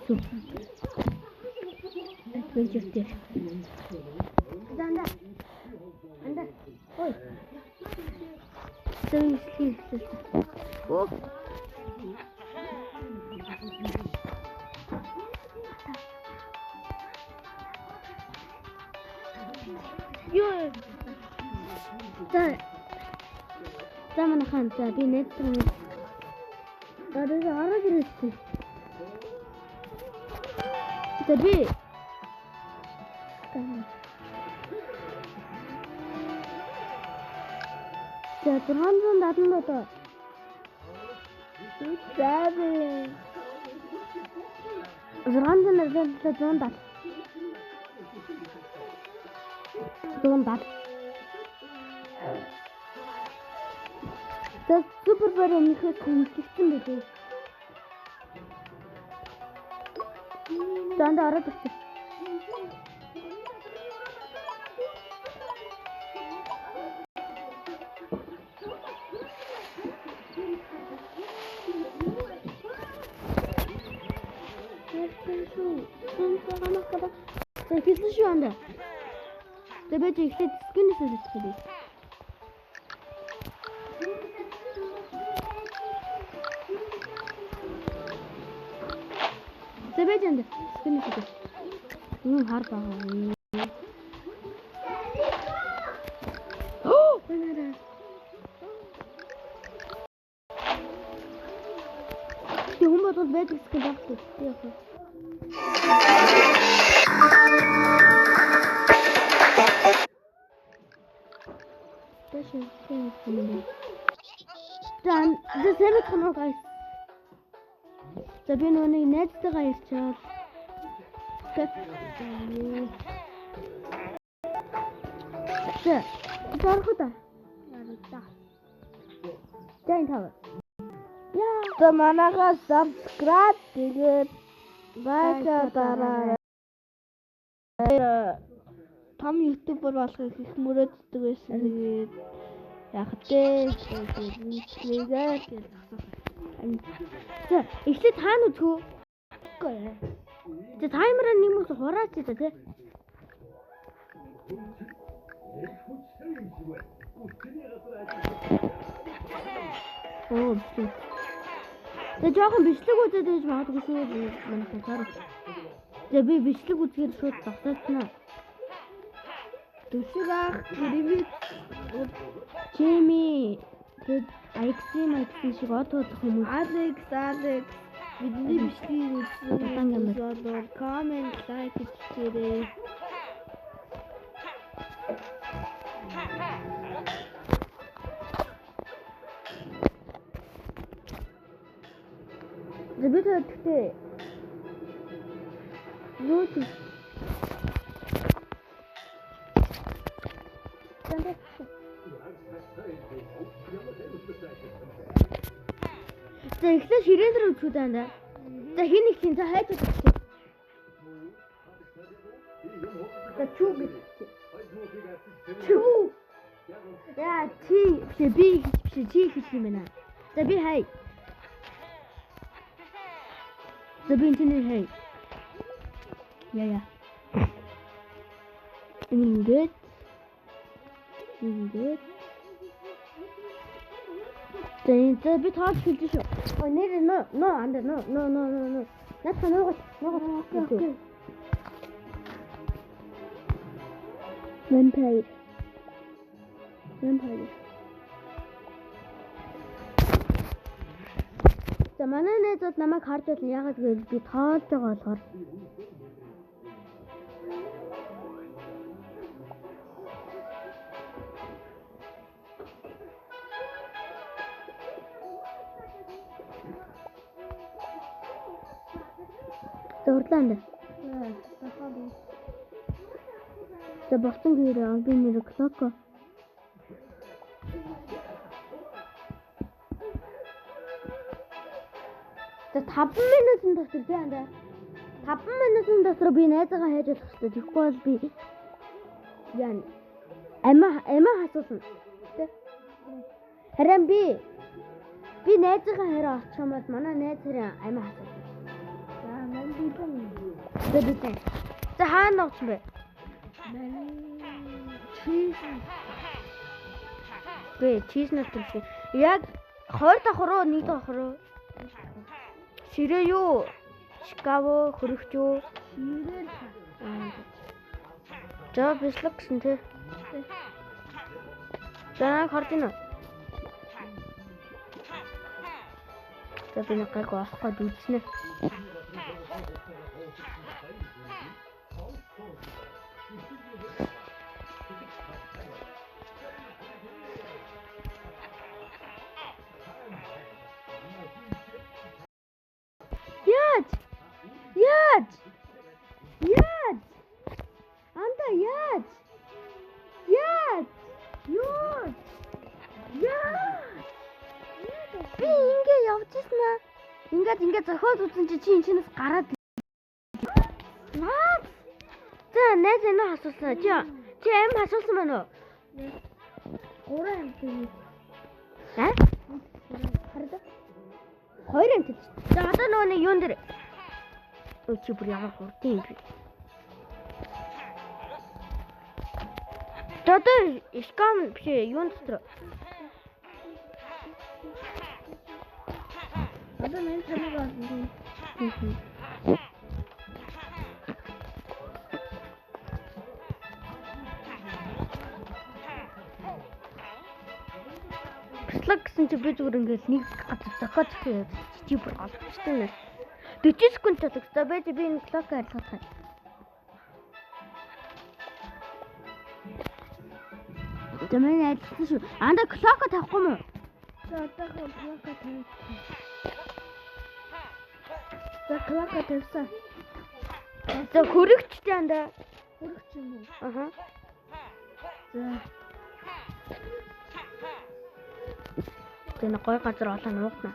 Супер. Adventure дээр. Данда. Анда. Ой. За бичлэгийг эхлүүлсэн. Оо. Юу. За. За манайхан за би найзтайгаа ороод ирсэн. За би За 677. За би 677 170. 170. За супер бэр өмнөхөөс хөнгөлөгдсөн байлээ. Дандаа ороод ирсэн. За эхэлсэн шүү анда. За байж эхлээд скинээс хэлэх юм. За байж анда скинээс хэлэх. Юу хар байгаа. Оо, нэрэ. Тэг хүн болгол байдаг скин байхгүй. Тэг яах вэ? За за сайн уу guys. За би нөгөө нэг найзтайгаа ярьчаал. За зарах уу да? Ярда. За энэ тав. Яа. За манайхаа subscribe тэгээд лайк дараарай. Том ютубер болохыг их мөрөөддөг байсан. Тэгээд яах вэ? Тэгээд гэж зогсоох. За эхлээд таана үзгөө. Үгүй. За таймераа нэг мөс хураач за тий. Оо бичлэг. За жоохон бичлэг үзээд байж магадгүй шүү манайхан sorry. За би бичлэг үзэхээр шууд зогсоодсноо. Төшиг ах кремит Чими тэгэд Алексим Алексим шиг од бодох хүмүүс Алекс Алекс бидний бичлэгийг үзсэн Улаан гэмээр. хүмүүс бол коммент лайк хийгээрэй. За би тэр гэхдээ юу ч За эхлээд ширээн дээр үзэх үү даа. За хин нэг хин за хайж үзчих. За чүү гэж. Чүү. Яа чи биш би биш чи хэлэх юм байна. За би хай. За би энэ хай. Яа яа. Ингээд ингээд За энэ за би тоож хэлж шүү. Ой нэр нөө нөө анда нөө нөө нөө нөө нөө. Наадах нуугаж нуугаж. Vampire. Vampire. За манай найзууд намайг харж байна. Яагаад гэвэл би тоолж байгаа болохоор. За урдлаа анда. За болсон гэрээ би нэр Клоко. За 5 минутын дотор би анда. 5 минутын дотор би найзаагаа хайж болох хэрэгтэй. Тэгэхгүй бол би яа амиа хасуулна. Тэ? Харин би найзынхаа хараа очих юм бол манай найз харин амиа хасуулна. За би. За хаана нууцсан бэ? Чиз. Бэ, чиз нотор биш. Яг 20 давхар уу, 1 давхар уу? Ширээ юу? Шикаго хөрөгч юу? Ширээ. За бислэг гэсэн тий. За наа харж байна уу? За би нэг гайгүй авах гээд үзнэ. Яаж? Яаж? Яаж? Анда яаж? Яаж? Юу? Яаж? Би ингэ явж ирсэн аа. Ингээд ингэ зохиод үзсэн чи чи энэ чинээс гараад наа. За найз энэ асуусан. Чи аим асуусан байна уу? 3 амт тийм. Аа? Хараад. 2 амт. За одоо нөгөө нэг юун дээр. Өө чи бүр ямар хурдан юм бэ? За одоо скам биш ээ, юун дотор. Одоо мен чамайг олно. Бислэг гэсэн чи би зүгээр ингээд нэг газар зохиод явж чи бүр олгочтой нэ. 40 секунд чаддаг. За байж би энэ клок арилгах юм. За миний арилгасан шүү. Анда клок тавихгүй мó? За одоохоо клок тавьсан. За клок тавьсан. За хөрөгчтэй анда. Хөрөгч юм уу? Аха. За. За нэг гой газар олоо нуугна.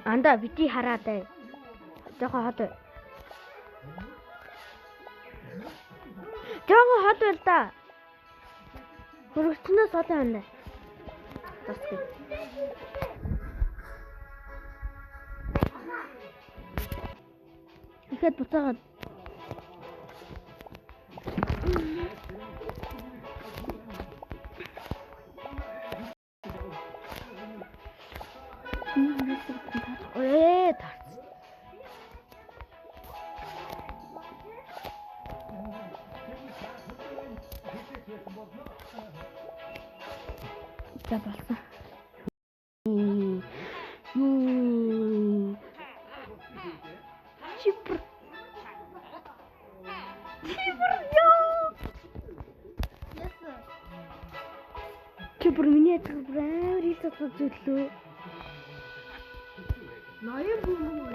Анда бити хараад бай. Жохоо хот. Жохоо хот байл та. Хөрөгчнөөс хот байна. Засгүй. Ихэд буцаагаад тарц. За болсон. Юу. Чипр. Чипр ёо. Чипр миний ядах амар их цоцгож зүтлөө. Ноён бүүмэн үү?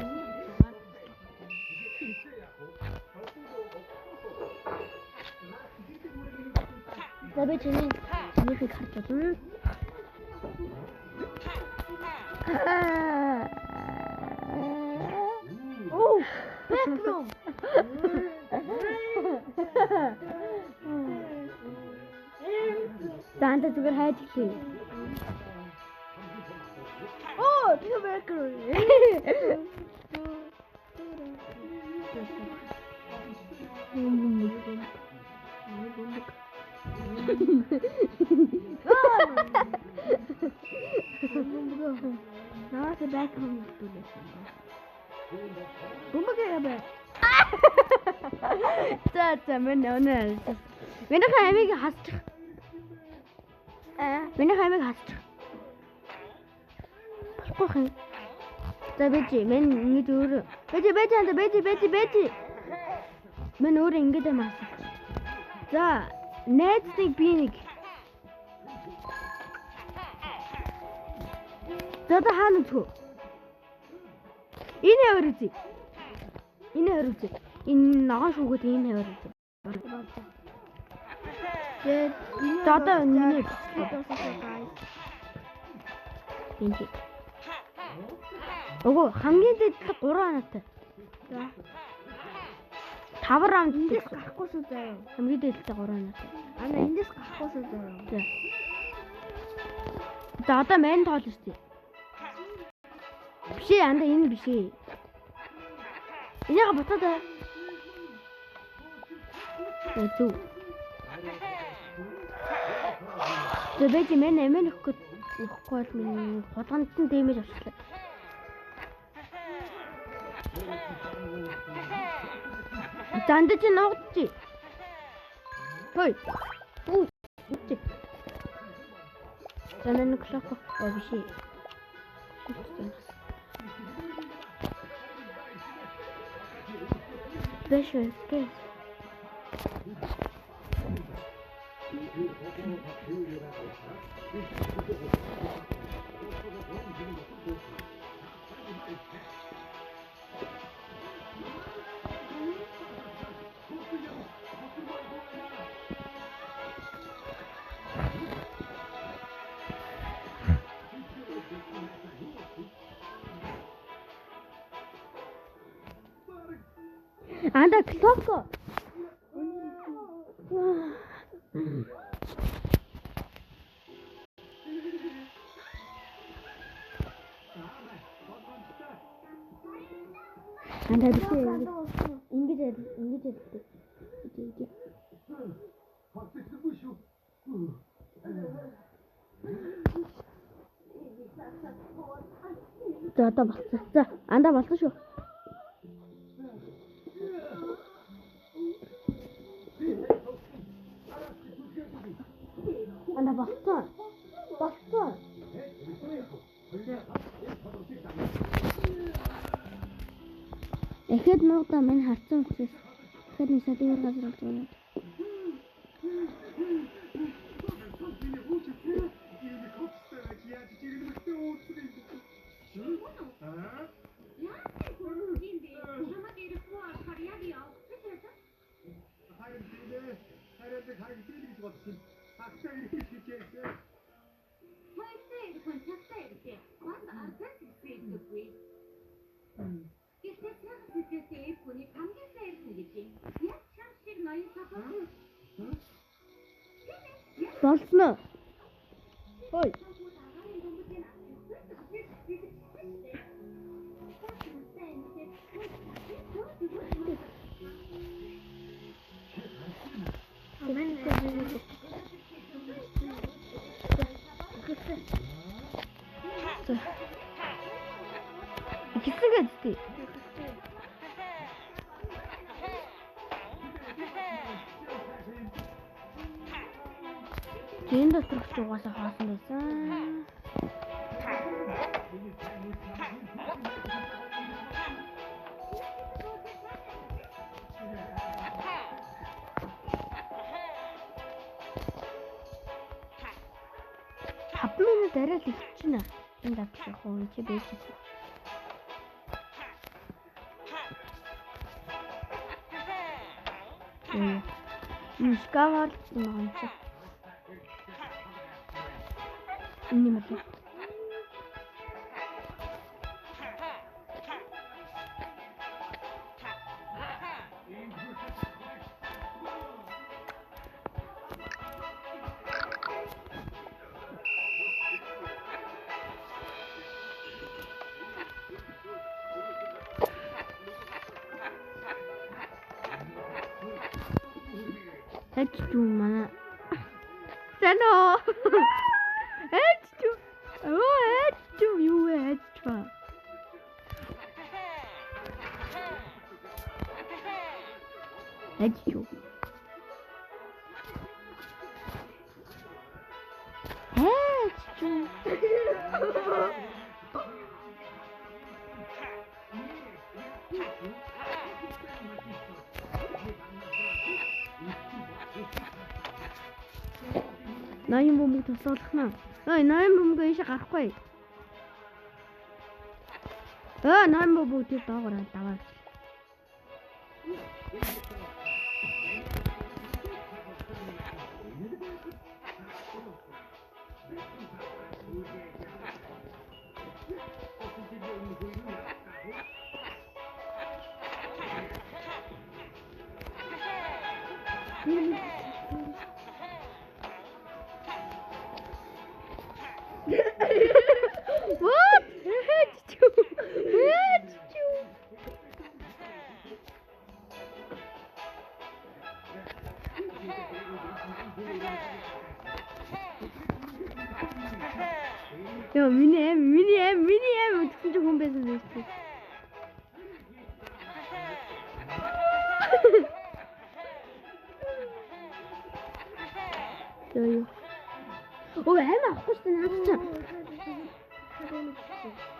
За би чиний чинийхийг харж байна. Оо, backroom. За анда зүгээр хайж эхлэе. Оо, тэр backroom. Наас backroom гэдэг. Бөмбөг яа. За за мэн өнөө. Миний амийг хасчих. Аа, Миний амийг хасчих. Болохгүй юм. За бэжи, мен ингэж өөрөө. Бэжи, бэжи анда бэжи, бэжи, бэжи. Мен өөрөө ингэж юм асуучих. За, найз нэг би нэг. За одоо хаана үзэх вэ? Энэ хавар үзье. Энэ хавар үзье. Энэ ногоон шүүгээд энэ хавар үзье. Тэгээд За одоо миний guys. энэ чи. Өгөө хамгийн дээд 3 оноотой. За. 5 раунд Эндээс гарахгүй шүү заяа. хамгийн дээд 3 оноотой. Ана эндээс гарахгүй шүү заяа. За. За одоо мань тоол шүү дээ. Биш ээ, анда энэ биш ээ. Энийг буцаад аа. Зүг. Тэ бэж мэн амин өгөх өгөхгүй бол миний хулганд нь дэмэж авчлаа. Занд чи нуугдчих. Хой. Үу. За нэг клок оо биш ээ. Биш ээ. Анда клоко. Анда биш ээ. Ингэж ингэж ярьдаг. За одоо болцсон. За анда болсон шүү. Анда болцсон. Болцсон. Тэгэхэд нуугдаа минь харцсан учраас тэгэхэд нэг садын газар болж байна. Болсон уу? Хой. Ихсэн гэдэгтэй. Энэ доторх ч угаасаа хоосон байсан. Таван минут арай л иччихнэ. Энд авчих уу чи байж. Шкафаар л юм чи. Энэ юм уу? Эч юу манай. Сэнэ. Эч юу? Оо эч юу вэ эч ба. Эч юу? Эч юу? Ноён бөмбөг тусгалах нь. Ой, ноён бөмбөг ийшээ гарахгүй. Өө, ноён бөмбөг тэр доогоор даваа. What? Did you? Йоо, миний аим гэсэн чи хүн байсан байж тээ. Йоо. Өө, аим авахгүй шүү дээ наад чинь.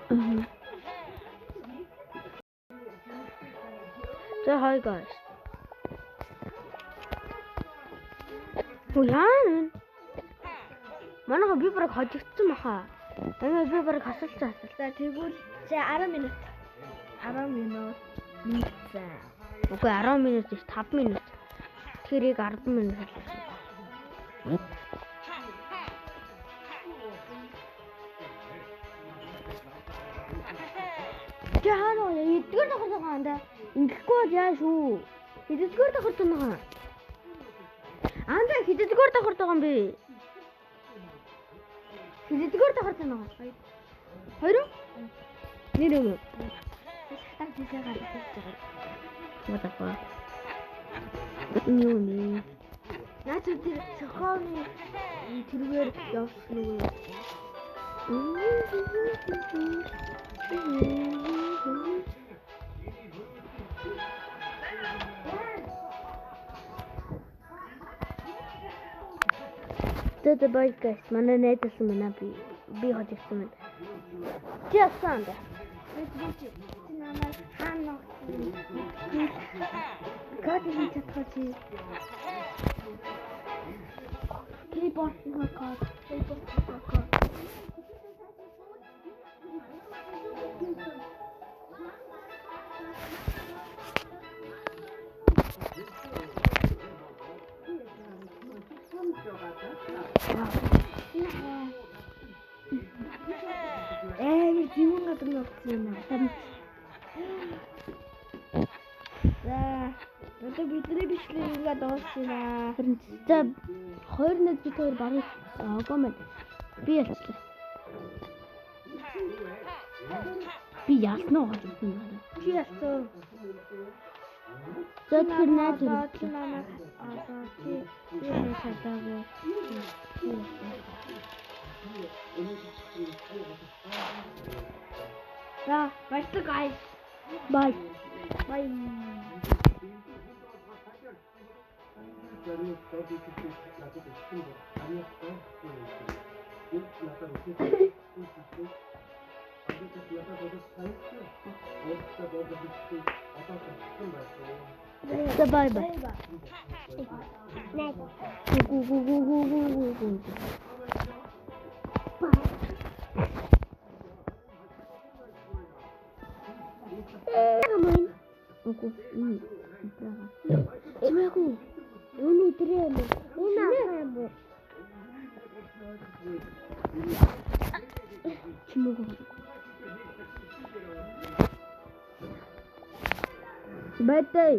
Аа. За, hi guys. Оо, яа вэ? Манайха би бараг хожигдсан баха. Амиа би бараг хасалцаа. За, тэгвэл за 10 минут. 10 минут. За. Үгүй, 10 минут биш, 5 минут. Тэгэхээр яг 10 минут болсон. Чи хаана вэ? Эдгээр давхар байгаа юм да. Ингэхгүй бол яа шүү. Хэддгээр давхар байгаа. Анда хэддгээр давхар байгаа юм бэ? Хэддгээр давхар байгаа. Хоёр уу? Нэр юм уу? Шатаг тийшээ гарч байгаа. What the fuck? Юу нэ? Наа чи тэр шоконы тэргээр явсан уу? За, bye guys. Манай найз болсон байна би. Би хожигдсан байна. Чи яасан бэ? Би чи намайг хаана ногтсон? Код хийж чадах чи. Keyboard код. Keyboard код. Амар зэвүүн газар ногтсон юм аа. За, одоо бидний бичлэг ингээд дуусна. Харин за, хоёр найз бид хоёр барыг аагүй мэн. Би ялчлаа. Би ялсан уу гэж бодсон юм. Чи ялсан. За, тэгэхээр найз чи намайг одоо чи би чадаагүй. Чи ялсан. За, баярлалаа guys. Bye. Bye. За, bye bye. Гу гу гу гу гу гу гу. Амин. Үгүй. Чимээгүй. Энэ идрээ юм уу? Энэ ахаа юм уу? Чимээгүй. Бэтэй.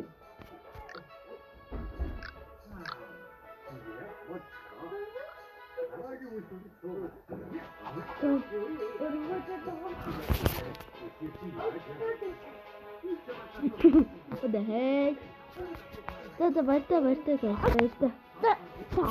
What the heck? За, баяртай, баяртай guys. Баяртай.